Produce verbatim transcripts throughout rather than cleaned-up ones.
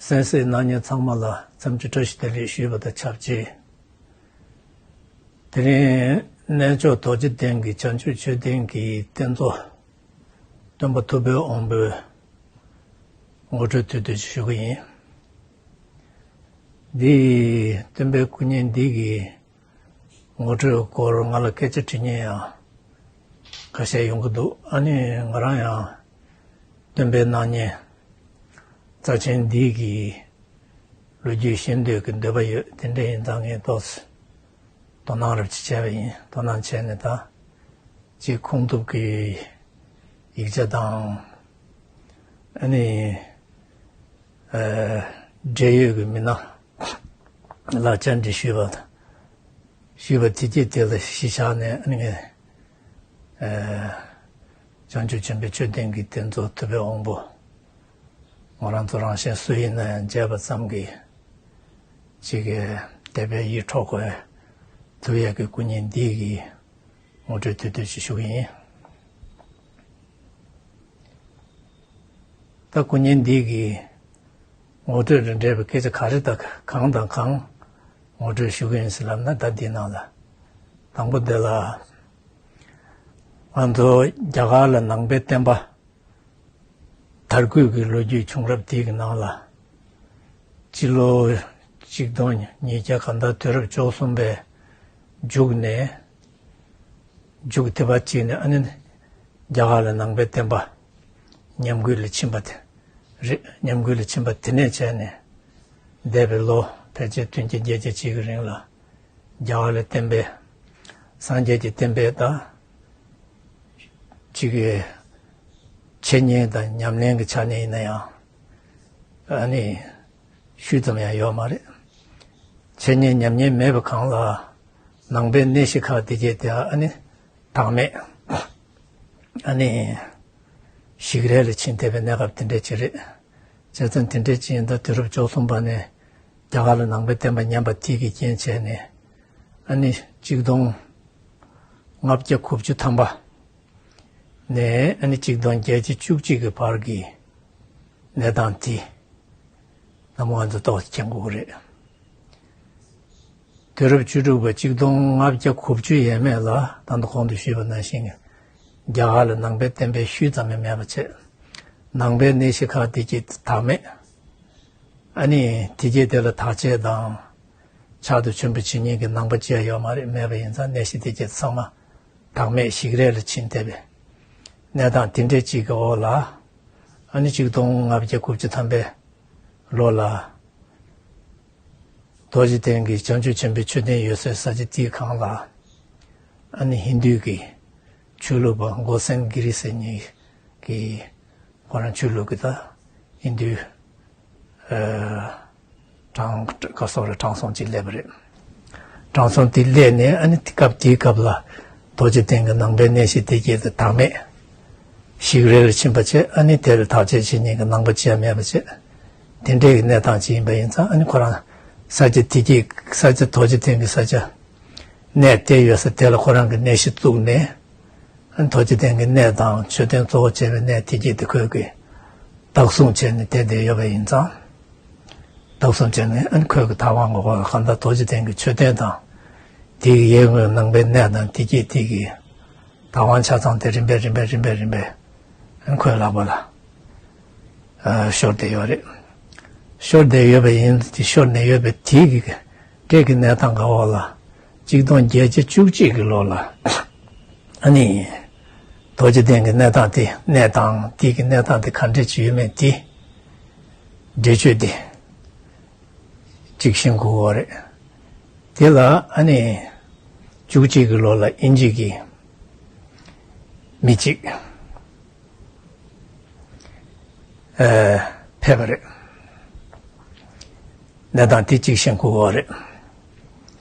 གསན་གཟིགས་གནང་མཁན་ཚང་མ་ལ་འཚམས་འདྲི་བཀྲ་ཤིས་བདེ་ལེགས་ཞུས་པ་དང་ཆབས་ཅིག་དེ་རིང་གནས་མཆོག་རྡོ་རྗེ་གདན་གྱི་བྱང་ཆུབ་མཆོད་རྟེན་གྱི་རྟེན་གཙོ་སྟོན་པ་ཐུབ་པའི་དབང་པོའི་ངོ་སྤྲོད་དུས་དུས་ཞུ་གི་ཡིན། འདི་སྟོན་པའི་སྐུ་བརྙན་འདི་གི་ངོ་སྤྲོད་སྐོར་ང་ལ་སྐད་ཆ་དྲི་མཁན་ཡང་ཁ་ཤས་ཡོང་གི་འདུག་ཨ་ནི་ང་རང་ཡང་སྟོན་པའི་སྣང་བརྙན་རྩ་ཆེན་འདི་གི་ལོ་རྒྱུས་ཤེས་འདོད་ཀྱི་འདོད་པ་ཡོད། དེ་འདྲ་ཡིན་ཙང་ངས་ཏོག་ཙམ་དོ་སྣང་རབ་ཅིག་བྱས་པ་ཡིན། དོ་སྣང་བྱས་ནས་ད་ཅིག་ཁུངས་ཐུབ་ཀྱི་ཡིག་ཆ་དང་ཨ་ནི་འབྲེལ་ཡོད་ཀྱི་མི་སྣ་ལ་བཅར་འདྲི་ཞུས་པ་དང་། ཞུས་པ་དེ་རྗེས་དེ་ལ་གཞི་བཞག་ནས་ཨ་ནི་ངས་བྱང་ཆུབ་ཆེན་པོའི་མཆོད་རྟེན་གྱི་རྟེན་གཙོ་ཐུབ་པའི་དབང་པོ་ང་རང་ཚོ་རང་གཞན་སུ་ཡིན་ན་ཡང་མཇལ་བ་ཙམ་གྱིས་ཅིག་གི་དད་པའི་ཡིད་འཕྲོག་གོ་ཐུབ་ཡས་ཀྱི་སྐུ་བརྙན་འདི་གི་ངོ་སྤྲོད་དུས་དུས་ཅིག་ཞུ་གི་ཡིན། ད་སྐུ་བརྙན་འདི་གི་ངོ་སྤྲོད་དང་འབྲེལ་བའི་སྐད་ཆ་ག་རེ་དང་གང་དང་གང་ངོ་སྤྲོད་ཞུ་གི་ཡིན་ཟེར་ལབ་ན། ད་འདི་ནང་ལ་དང་པོ་འདི་ལ་ང་ཚོ་རྒྱ་གར་ལ་ནང་པའི་བསྟན་པ་དར་རྒུད་ཀྱི་ལོ་རྒྱུས་བྱུང་རབས་དེ་གི་ནང་ལ་སྤྱི་ལོ་གཅིག་སྟོང་ཉིས་བརྒྱ་གང་ལྟར་དུས་རབས་བཅུ་གསུམ་པའི་མཇུག་ནས་མཇུག་དེ་བར་ཅིག་ནས་ཨ་ནི་རྒྱ་གར་ལ་ནང་པའི་བསྟན་པ་ཉམས་རྒུད་ལ་ཕྱིན་པ་དེ་རེད། ཉམས་རྒུད་ལ་ཕྱིན་པ་དེ་ནས་བྱས་ནས་འདས་པའི་ལོ་ཕལ་ཆེར་བདུན་བརྒྱ་བརྒྱད་བརྒྱ་ཅིག་གི་རིང་ལ་རྒྱ་གར་ལ་བསྟན་པའི་སངས་རྒྱས་ཀྱི་བསྟན་པའི་དང་ཅིག་གི་འཆད་ཉན་དང་ཉམས་ལེན་གྱི་ཆ་ནས་ཡིན་ན་ཡང་ཨ་ནི་ཤུལ་ཙམ་ཡང་ཡོད་མ་རེད། འཆད་ཉན་ཉམས་ཉན་མེད་པའི་སྒང་ལ་ནང་པའི་གནས་གཞི་ཁག་དེ་གྱད་དེ་ཨ་ནི་བདག་མེད་ཨ་ནི་ཞིག་རལ་ལ་ཕྱིན་བསྡད་པའི་གནས་སྐབས་དེ་འདྲ་ཅིག་རེད། བྱས་ཙང་དེ་འདྲ་ཅིག་ཡིན་ད་དུས་རབས་བཅུ་གསུམ་པ་ནས་རྒྱ་གར་ལ་ནང་པའི་བསྟན་པ་ཉམས་པ་དེ་གི་རྐྱེན་བྱས་ནས་ཨ་ནི་གཅིག་སྟོང་ལྔ་བརྒྱ་དགུ་བཅུ་ཐམ་པ་ནས་ཨ་ནི་གཅིག་སྟོང་བརྒྱད་བརྒྱ་བཅུ་གཅིག་གི་བར་གྱི་གནས་སྟངས་དེ་ནམ་ང་ཚོ་ཏོག་ཙམ་མཁྱེན་དགོས་ཀྱི་རེད། དུས་རབས་བཅུ་དྲུག་པ་གཅིག་སྟོང་ལྔ་བརྒྱ་དགུ་བཅུ་ཡས་མས་ལ་ད་ལྟ་གོང་དུ་ཞུས་པ་ནང་བཞིན་རྒྱ་གར་ལ་ནང་པའི་བསྟན་པའི་ཤུལ་ཙམ་ཡང་མེད་པ་བྱས། ནང་པའི་གནས་གཞི་ཁག་དེ་གྱད་བདག་མེད། ཨ་ནི་དེ་གྱད་དེ་ལ་བདག་གཅེས་དང་ཕྱག་ཏུ་ཆེན་པོ་བྱེད་མཁན་གྱི་ནང་པ་ཅི་ཡང་ཡོད་མ་རེད། མེད་པ་ཡིན་ཙང་གནས་གཞི་དེ་གྱད་ཚང་མ་བདག་མེད་ཞིག་རལ་ལ་ཕྱིན་བསྡད་པའི་གནས་སྟངས་དེ་འདྲ་ཅིག་གི་འོག་ལ་ཨ་ནི་གཅིག་སྟོང་ལྔ་བརྒྱ་དགུ་བཅུ་ཐམ་པའི་ལོ་ལ་རྡོ་རྗེ་གདན་གྱི་བྱང་ཆུབ་ཆེན་པོའི་མཆོད་རྟེན་ཡོད་སའི་ས་ཆ་དེའི་སྒང་ལ་ཨ་ནི་ཧིན་རྡུའི་གི་ཆོས་ལུགས་པ་གོ་སན་གྷི་རི་ཟེར་མཁན་གྱི་ཁོ་རང་ཆོས་ལུགས་ཀྱི་ད་ཧིན་རྡུའི་ཨ་དྲང་ག་སོགས་ལ་དྲང་སྲོང་ཅིག་སླེབས་པ་རེད། དྲང་སྲོང་དེ་སླེབས་ནས་ཨ་ནི་དེ་སྐབས་དེའི་སྐབས་ལ་རྡོ་རྗེ་གདན་གྱི་ནང་པའི་གནས་གཞི་དེ་གྱད་དེ་བདག་མེད་ཞིག་རལ་ལ་ཕྱིན་པ་བྱས། ཨ་ནི་དེ་ལ་བདག་གཅེས་བྱེད་མཁན་གྱི་ནང་པ་ཅི་ཡང་མེད་པ་བྱས། དེ་འདྲའི་གི་གནས་སྟངས་ཅིག་ཡིན་པ་ཡིན་ཙང་ཨ་ནི་ཁོ་རང་ས་ཆ་དེ་གྱད་ས་ཆ་རྡོ་རྗེ་གདན་གྱི་ས་ཆ་གནས་དེ་ཡོད་ས་དེ་ལ་ཁོ་རང་གི་གནས་གཞི་བཙུགས་ནས། ཨ་ནི་རྡོ་རྗེ་གདན་གྱི་གནས་དང་མཆོད་རྟེན་གཙོ་བོ་བྱས་པའི་གནས་དེ་གྱད་དེ་ཁོས་ཀྱིས་བདག་བཟུང་བྱས་ནས་བསྡད་བསྡད་ཡོད་པ་ཡིན་ཙང་། བདག་བཟུང་བྱས་ནས་ཨ་ནི་ཁོས་ཀྱིས་བདག་དབང་གི་འོག་ལ་གང་ལྟར་རྡོ་རྗེ་གདན་གྱི་མཆོད་རྟེན་དང་དེའི་གཡས་ངོས་ནང་པའི་གནས་དང་དེ་གྱད་དེ་གི་བདག་དབང་ཆ་ཚང་དེ་རིམ་པས་རིམ་པས་རིམ་པས་རིམ་པས་ཨ་ནི་ཁོའི་ལག་པ་ལ་ཨ་ཤོར་བསྡད་ཡོད་རེད། ཤོར་བསྡད་ཡོད་པ་ཡིན། དེ་ཤོར་ནས་ཡོད་པའི་དེ་གི་འདྲའི་གི་གནས་སྟངས་ཀྱི་འོག་ལ་གཅིག་སྟོང་བརྒྱད་བརྒྱ་བཅུ་གཅིག་གི་ལོ་ལ་ཨ་ནི་རྡོ་རྗེ་གདན་གྱི་གནས་སྟངས་དེ་གནས་སྟངས་དེ་གི་གནས་སྟངས་དེ་ག་འདྲ་ཅིག་ཡོད་མེད་དེ་འགྲེལ་བརྗོད་དེ་གཅིག་ཤེས་དགོས་པ་རེད། དེ་ལ་ཨ་ནི་བཅུ་གཅིག་གི་ལོ་ལ་དབྱིན་ཇི་གི་མི་གཅིག་ཨ་ཕེབས་པ་རེད། གནས་སྟངས་དེ་གཅིག་ཤེས་དགོས་པ་རེད།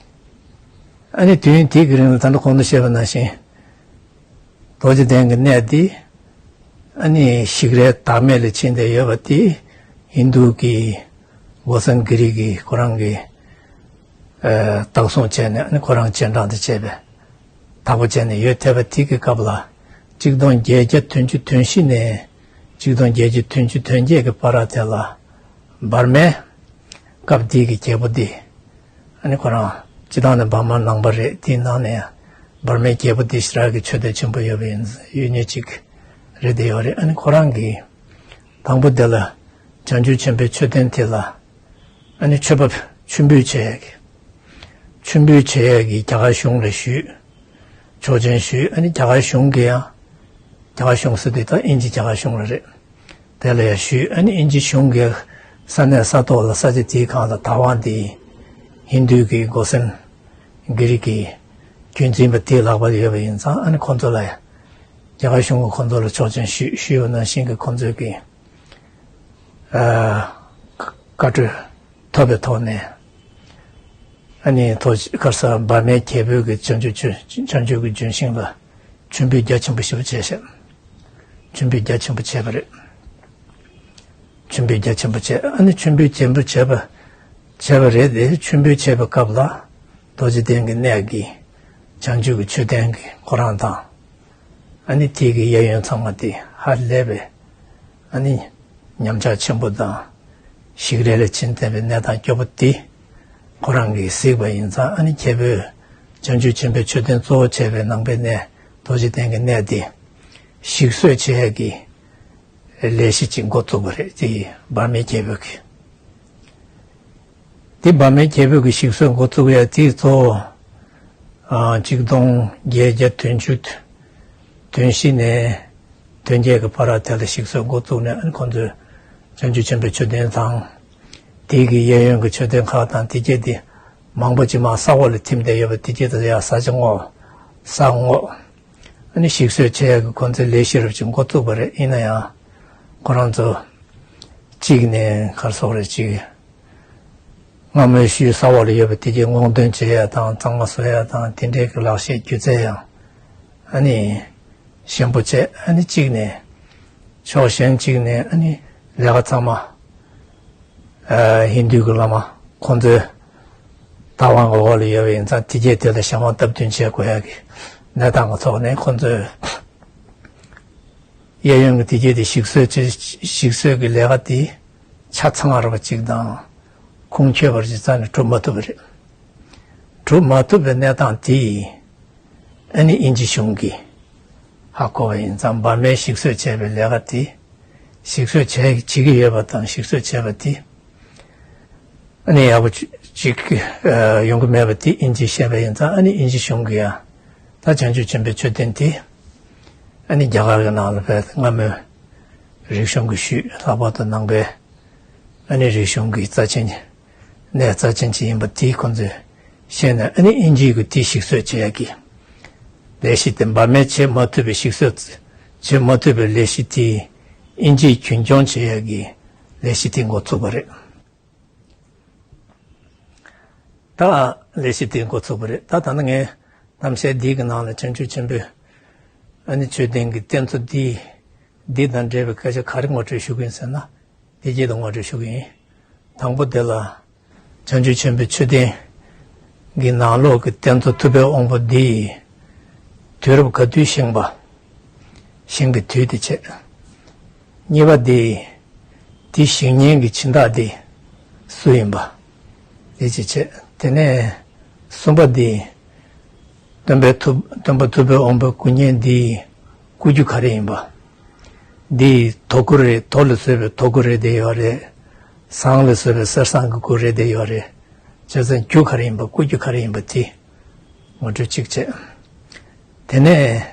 ཨ་ནི་དུས་ཡུན་དེ་གི་རིང་ལ་ད་ལྟ་གོང་དུ་བཤད་པ་ནང་བཞིན་རྡོ་རྗེ་གདན་གྱི་གནས་དེ་ཨ་ནི་ཞིག་རལ་བདག་མེད་ལ་ཕྱིན་བསྡད་ཡོད་པ་དེ་ཧིན་རྡུ་གི་གོ་སན་གྷི་རི་གི་ཁོ་རང་གི་ཨ་བདག་བཟུང་བྱས་ནས་ཨ་ནི་ཁོ་རང་རྗེས་འབྲང་དུ་བྱས་པའི་བདག་པོ་བྱས་ནས་ཡོད་བསྡད་པ་དེ་གི་སྐབས་ལ་གཅིག་སྟོང་བརྒྱད་བརྒྱ་བདུན་ཅུ་དོན་བཞི་ནས་གཅིག་སྟོང་བརྒྱད་བརྒྱ་བདུན་ཅུ་དོན་བརྒྱད་ཀྱི་བར་དེ་ལ་ འབར་མའི་སྐབས་དེའི་གི་རྒྱལ་པོ་འདི། ཨ་ནི་ཁོ་རང་སྤྱི་བཏང་ནས་འབར་མ་ནང་པ་རེད། དེའི་ནང་ནས་འབར་མའི་རྒྱལ་པོ་འདི་ཞེ་དྲག་གི་མཆོད་རྟེན་ཆེན་པོ་ཡོད་པ་ཡིན། ཡོད་མཁན་ཅིག་རེད་དེ་ཡོད་རེད། ཨ་ནི་ཁོ་རང་གིས་དང་པོ་དེ་ལ་བྱང་ཆུབ་ཆེན་པོའི་མཆོད་རྟེན་དེ་ལ་ཨ་ནི་མཆོད་པ་མཆོད་འབུལ་བྱེད་ཡས་ཀྱི། མཆོད་འབུལ་བྱེད་ཡས་ཀྱི་རྒྱ་གར་གཞུང་ལ་ཞུས། ཆོག་མཆན་ཞུས། ཨ་ནི་རྒྱ་གར་གཞུང་གིས་ཡང་། རྒྱ་གར་གཞུང་ཟེར་དུས་ད་དབྱིན་ཇི་རྒྱ་གར་གཞུང་ལ་རེད། དེ་ལ་ཡང་ཞུས། ཨ་ནི་དབྱིན་ཇི་གཞུང་གིས་ས་གནས་ས་ཐོག་ལ་ས་ཆ་དེའི་སྒང་ལ་དབང་དེ་ཧིན་རྡུའི་གི་སྒོ་སེམས་གྷི་རིག་གི་རྒྱུད་འཛིན་པ་དེའི་ལག་པར་ཡོད་པ་ཡིན་ཙང་། ཨ་ནི་ཁོང་ཚོ་ལ་ཡང་རྒྱ་གར་གཞུང་གིས་ཁོང་ཚོ་ལ་ཆོག་མཆན་ཞུས། ཞུས་པ་ནང་བཞིན་གྱི་ཁོང་ཚོས་གི། ཨ། བཀའ་འཁྲོལ་ཐོབ་པའི་ཐོག་ནས། ཨ་ནི་ཐོག་ཁར་ས་འབར་མའི་རྒྱལ་པོའི་གི་བྱང་ཆུབ་ཆོས། བྱང་ཆུབ་ཀྱི་ལྗོན་ཤིང་ལ་མཆོད་འབུལ་རྒྱ་ཆེན་པོ་ཞེ་པོ་བྱས་ཤག་མཆོད་འབུལ་རྒྱ་ཆེན་པོ་བྱས་པ་རེད། མཆོད་འབུལ་རྒྱ་ཆེན་པོ་བྱས། ཨ་ནི་མཆོད་འབུལ་ཆེན་པོ་བྱས་པ། བྱས་པ་རེད་དེ། མཆོད་འབུལ་བྱས་པའི་སྐབས་ལ་རྡོ་རྗེ་གདན་གྱི་གནས་ཀྱི་བྱང་ཆུབ་ཀྱི་མཆོད་རྟེན་གྱི་ཁོ་རང་དང་། ཨ་ནི་དེ་གི་གཡས་གཡོན་ཚང་མ་དེ་ཧ་ལས་པའི་ཨ་ནི་ཉམས་ཆག་ཆེན་པོ་དང་། ཞིག་རལ་ལ་ཕྱིན་བསྡད་པའི་གནས་སྟངས་སྐྱོ་པོ་དེ་ཁོ་རང་གིས་གཟིགས་པ་ཡིན་ཙང་། ཨ་ནི་རྒྱལ་པོས་བྱང་ཆུབ་ཆེན་པོའི་མཆོད་རྟེན་གཙོ་བོ་བྱས་པའི་ནང་པའི་གནས་རྡོ་རྗེ་གདན་གྱི་གནས་དེ་ཞིག་གསོ་བྱེད་ཡས་ཀྱི་ལས་གཞི་ཅིག་འགོ་བཙུགས་པ་རེད། དེ་འབར་མའི་རྒྱལ་པོ་གིས། དེ་འབར་མའི་རྒྱལ་པོ་གིས་ཞིག་གསོ་འགོ་བཙུགས་ཡ་དེ་གཙོ་བོ། ཨ། ཆིག་སྟོང་བརྒྱད་བརྒྱ་བདུན་ཅུ་དོན་བཞི་ནས་དོན་བརྒྱད་ཀྱི་བར་དེ་ལ་ཞིག་གསོ་འགོ་བཙུགས་ནས། ཨ་ནི་ཁོང་ཚོས་བྱང་ཆུབ་ཆེན་པོའི་མཆོད་རྟེན་དང་། དེ་གི་གཡས་གཡོན་གྱི་མཆོད་རྟེན་ཁག་དང་དེ་བརྒྱད་དེ་མང་པོ་ཅིག་མར་ས་འོག་ལ་ཐིམ་བསྡད་ཡོད་པ་དེ་བརྒྱད་དེ་ཡང་ས་ཆ་སྔོག་ས་སྔོག་ཨ་ནི་ཞིག་གསོ་བྱེད་ཡག་གི་ཁོང་ཚོའི་ལས་གཞི་རབ་ཅིག་འགོ་བཙུགས་པ་རེད། ཡིན་ན་ཡང་ཁོ་རང་ཚོ་གཅིག་ནས་ག་རེ་ཟེར་དགོས་རེད། གཅིག་སྔ་མོའི་ཤུལ་ས་འོག་ལ་ཡོད་པ་དེ་གའི་སྔོག་འདོན་བྱེད་ཡ་དང་གཙང་མ་བཟོ་ཡ་དང་དེ་འདྲའི་གི་ལག་ཤེས་སྒྱུ་རྩལ་ཡང་ཨ་ནི་ཞན་པོ་བྱས། ཨ་ནི་གཅིག་ནས་ཕྱོགས་གཞན་གཅིག་ནས་ཨ་ནི་ལས་ཀ་ཚང་མ་ཨ་ཧིན་རྡུའི་གི་བླ་མ་ཁོང་ཚོའི་བདག་དབང་གི་འོག་ལ་ཡོད་པ་ཡིན་ཙང་། དེ་རྗེས་དེ་ལ་ཞབས་དཔུང་སྟབས་བསྟུན་བྱེད་དགོས་ཡ་གི་གནས་སྟངས་ཀྱི་ཐོག་ནས་ཁོང་ཚོས་གཡས་གཡོན་གྱི་དེ་རྗེས་དེ་ཞིག་གསོ་བྱེད། ཞིག་གསོ་གི་ལས་ཀ་དེ་ཆ་ཚང་བ་ཅིག་དང་ཁུངས་འཁྱོལ་བ་ཅིག་རྩ་ནས་གྲུབ་མ་ཐུབ་པ་རེད། གྲུབ་མ་ཐུབ་པའི་གནས་སྟངས་དེ་ཨ་ནི་དབྱིན་ཇི་གཞུང་གིས་ཧ་གོ་བ་ཡིན་ཙང་། འབར་མས་ཞིག་གསོ་བྱས་པའི་ལས་ཀ་དེ། ཞིག་གསོ་བྱས། བྱེད་ཀྱི་ཡོད་པ་དང་ཞིག་གསོ་བྱས་པ་དེ་ཨ་ནི་ཡག་པོ་ཅིག་ཅིག་ཨ་ཡོང་གི་མེད་པ་དེ་དབྱིན་ཇིས་ཤེས་པ་ཡིན་ཙང་། ཨ་ནི་དབྱིན་ཇི་གཞུང་གིས་ཡང་ད་བྱང་ཆུབ་ཆེན་པོའི་མཆོད་རྟེན་དེ་ཨ་ནི་རྒྱ་གར་གྱི་ནང་ལ་བས་སྔ་མོའི་རིག་གཞུང་གི་ཤུལ། ལྷག་པར་དུ་ནང་པའི་ཨ་ནི་རིག་གཞུང་གི་རྩ་ཆེན་གནས་རྩ་ཆེན་ཅིག་ཡིན་པ་དེ་ཁོང་ཚོས་ཤེས་ནས། ཨ་ནི་དབྱིན་ཇིའི་གི་དེ་ཞིག་གསོ་བྱེད་ཡག་གི་ལས་གཞི་དེ། འབར་མས་བྱེད་མ་ཐུབ་པའི་ཞིག་གསོ་བྱེད་མ་ཐུབ་པའི་ལས་གཞི་དེ་དབྱིན་ཇིས་རྒྱུན་སྐྱོང་བྱེད་ཡག་གི་ལས་གཞི་དེ་འགོ་ཚུགས་པ་རེད། ད་ལས་གཞི་དེ་འགོ་ཚུགས་པ་རེད། ད་ད་ནི་ངས་གཏམ་བཤད་འདིའི་གི་ནང་ལ་བྱང་ཆུབ་ཆེན་པོའི་ཨ་ནི་མཆོད་རྟེན་གྱི་རྟེན་གཙོ་འདི། འདི་དང་འབྲེལ་བའི་སྐད་ཆ་ག་རེ་ངོ་སྤྲོད་ཞུ་གི་ཡིན་ཟེར་ན། འདི་བརྒྱད་དུ་ངོ་སྤྲོད་ཞུ་གི་ཡིན། དང་པོ་དེ་ལ་བྱང་ཆུབ་ཆེན་པོའི་མཆོད་རྟེན་གྱི་ནང་ལོགས་ཀྱི་རྟེན་གཙོ་ཐུབ་པའི་དབང་པོ་འདི་དུས་རབས་ག་དུས་བཞེངས་པ། བཞེངས་པའི་དུས་དེ་བྱས། གཉིས་པ་འདི། དེ་བཞེངས་མཁན་གྱི་སྦྱིན་བདག་འདི་སུ་ཡིན་པ། དེ་གཅིག་བྱས། དེ་ནས་གསུམ་པ་འདི། སྟོན་པའི་ཐུབ། སྟོན་པ་ཐུབ་པའི་དབང་པོའི་སྐུ་བརྙན་འདི་སྐུ་རྒྱུ་ག་རེ་ཡིན་པ། འདི་དོ་སྐུ་རེད། དོ་ལ་བཟོས་པའི་དོ་སྐུ་རེད་དེ་ཡོད་རེད། ཟངས་ལ་བཟོས་པའི་གསེར་ཟངས་ཀྱི་སྐུ་རེད་དེ་ཡོད་རེད། བྱས་ཙང་རྒྱུ་ག་རེ་ཡིན་པ། སྐུ་རྒྱུ་ག་རེ་ཡིན་པ་དེ་ངོ་སྤྲོད་གཅིག་བྱས། དེ་ནས་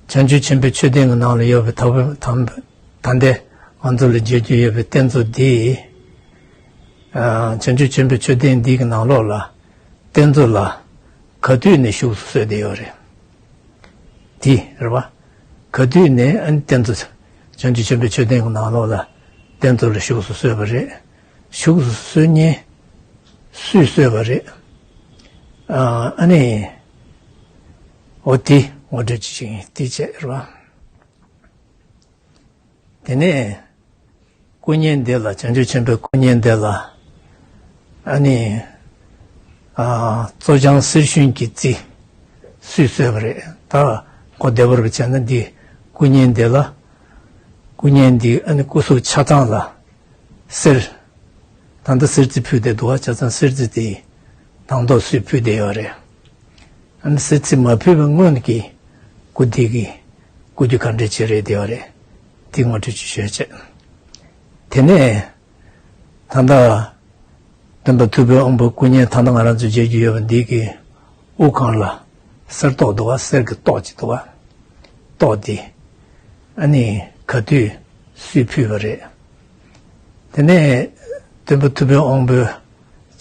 བྱང་ཆུབ་ཆེན་པོའི་མཆོད་རྟེན་གྱི་ནང་ལ་ཡོད་པའི་ད་ད་ད་ལྟའི་ང་ཚོ་ལ་མཇལ་རྒྱུ་ཡོད་པའི་རྟེན་གཙོ་འདི། ཨ། བྱང་ཆུབ་ཆེན་པོའི་མཆོད་རྟེན་འདི་གི་ནང་ལོགས་ལ་རྟེན་གཙོ་ལ་ག་དུས་ནས་བཞུགས་སུ་གསོལ་བསྡད་ཡོད་རེད། དེ་རེད་པ། ག་དུས་ནས་ཨ་ནི་རྟེན་གཙོ། བྱང་ཆུབ་ཆེན་པོའི་མཆོད་རྟེན་གྱི་ནང་ལོགས་ལ་རྟེན་གཙོ་ལ་བཞུགས་སུ་གསོལ་བ་རེད། བཞུགས་སུ་གསོལ་མཁན་སུས་གསོལ་བ་རེད། ཨ། ཨ་ནི་འོ་དེ་ངོ་སྤྲོད་ཅིག་བྱེད་ཀྱི་ཡིན། དེ་བྱས་རེད་པ། དེ་ནས་སྐུ་བརྙན་འདི་ལ། བྱང་ཆུབ་ཆེན་པོའི་སྐུ་བརྙན་འདི་ལ་ཨ་ནི། ཨ། གཙོ་རྐྱང་གསེར་ཞུན་གྱིས་བརྩིགས། སུས་གསོལ་བ་རེད། ད་གོ་བདེ་པོ་རུ་བྱས་ན་འདི་སྐུ་བརྙན་འདི་ལ། སྐུ་བརྙན་འདི་ཨ་ནི་སྐུ་གཟུགས་ཆ་ཚང་ལ་གསེར། ད་ལྟ་གསེར་རྩི་ཕུལ་བསྡད་འདུག་བ། བྱས་ཙང་གསེར་རྩི་དེ་དང་ཐོག་སུས་ཕུལ་བསྡད་ཡོད་རེད། ཨ་ནི་གསེར་རྩི་མ་ཕུལ་བའི་སྔོན་གྱི་སྐུ་དེ་གི་སྐུ་རྒྱུ་ག་འདྲས་བྱས་རེད་བསྡད་ཡོད་རེད། དེ་ངོ་སྤྲོད་ཅིག་ཞུ་ཡ་བྱས། དེ་ནས་ད་ལྟ་སྟོན་པ་ཐུབ་པའི་དབང་པོའི་སྐུ་བརྙན་ད་ལྟ་ང་རང་ཚོ་མཇལ་རྒྱུ་ཡོད་པ་འདི་གི་དབུ་སྒང་ལ་གསེར་ཏོག་འདུག་བ། གསེར་གྱི་ཏོག་ཅིག་འདུག་བ། ཏོག་འདི་ཨ་ནི་ག་དུས་སུས་ཕུལ་བ་རེད། དེ་ནས་སྟོན་པ་ཐུབ་པའི་དབང་པོའི་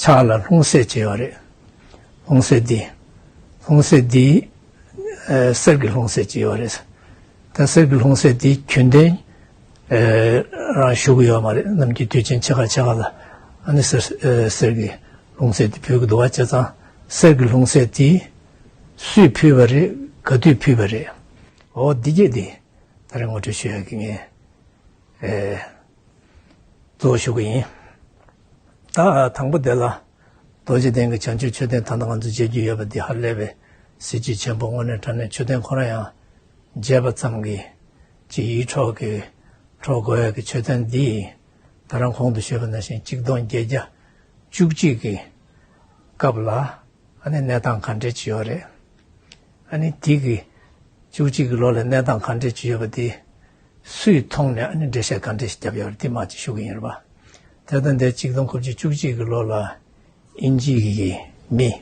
ཕྱག་ལ་ལྷུང་བཟེད་ཅིག་ཡོད་རེད། ལྷུང་བཟེད་འདི། ལྷུང་བཟེད་འདི། ཨ། གསེར་གྱི་ལྷུང་བཟེད་ཅིག་ཡོད་རེད། ད་གསེར་གྱི་ལྷུང་བཟེད་འདི་རྒྱུན་ལྡན་ཨ། རང་ཞུ་གི་ཡོད་མ་རེད། ནམ་རྒྱུན་དུས་ཆེན་ཕྱེད་ཀ་ཕྱེད་ཀ་ལ་ཨ་ནི་གསེར་ཨ། གསེར་གྱི་ལྷུང་བཟེད་འདི་ཕུལ་གྱི་འདུག་བ། བྱས་ཙང་གསེར་གྱི་ལྷུང་བཟེད་འདི་སུས་ཕུལ་བ་རེད། ག་དུས་ཕུལ་བ་རེད། འོ་འདི་གྱད་འདི་ད་རེས་ངོ་སྤྲོད་ཞུ་ཡག་གི་ངས་ཨེ། གཙོ་བོ་ཞུ་གི་ཡིན། ད་དང་པོ་དེ་ལ་རྡོ་རྗེ་གདན་གྱི་བྱང་ཆུབ་མཆོད་རྟེན་ད་ལྟ་ང་ཚོ་མཇལ་རྒྱུ་ཡོད་པ་འདི་ཧ་ལས་པའི་གཟི་བརྗིད་ཆེན་པོ། དངོས་གནས་དྲང་གནས་མཆོད་རྟེན་ཁོ་རང་ཡང་མཇལ་བ་ཙམ་གྱིས་ཅིག་ཡིད་འཕྲོག་གི་འཕྲོག་དགོས་ཡག་གི་མཆོད་རྟེན་འདི་ད་རང་གོང་དུ་ཞུས་པ་ནང་བཞིན་གཅིག་སྟོང་བརྒྱད་བརྒྱ་བཅུ་གཅིག་གི་སྐབས་ལ་ཨ་ནི་གནས་སྟངས་ག་འདྲས་ཅིག་ཡོད་རེད། ཨ་ནི་དེ་གི་བཅུ་གཅིག་གི་ལོ་ལ་གནས་སྟངས་ག་འདྲས་ཅིག་ཡོད་པ་དེ་སུས་མཐོང་ནས་ཨ་ནི་འགྲེལ་བཤད་ག་འདྲས་ཤིག་བརྒྱབ་ཡོད་རེད། དེ་མ་ཅིག་ཞུ་གི་ཡིན་རེད་པ། དེ་ལྟ་འདིར་གཅིག་སྟོང་དགུ་བརྒྱ་བཅུ་གཅིག་གི་ལོ་ལ་དབྱིན་ཇི་གི་མི་